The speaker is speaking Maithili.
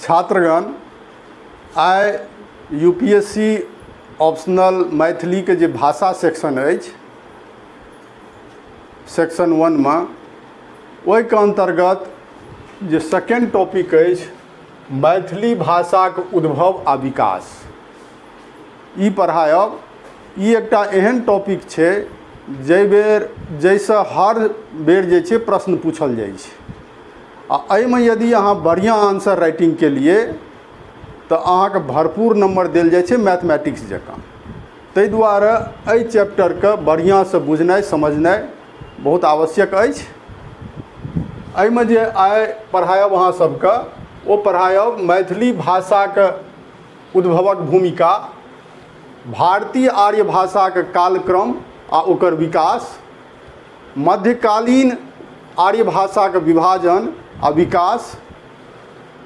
छात्रगण, आइ U P S C optional मैथिलीके जे भाषा सेक्शन अछि, सेक्शन वनमे, ओहिके अन्तर्गत जे सेकेण्ड टॉपिक अछि, मैथिली भाषाक उद्भव आ विकास, ई पढ़ायब। ई एकटा एहन टॉपिक छै जाहि बेर जाहिसँ हर बेर जे छै प्रश्न पूछल जाइ छै आ एहिमे यदि अहाँ बढ़िआँ आन्सर राइटिंग केलियै तऽ अहाँके भरपूर नम्बर देल जाइ छै मैथमेटिक्स जकाँ। ताहि दुआरे एहि चैप्टरके बढ़िआँसँ बुझनाइ समझनाइ बहुत आवश्यक अछि। एहिमे जे आइ पढ़ायब अहाँ सबके, ओ पढ़ायब मैथिली भाषाके उद्भवक भूमिका, भारतीय आर्य भाषाक कालक्रम आ ओकर विकास, मध्यकालीन आर्य भाषाक विभाजन आ विकास।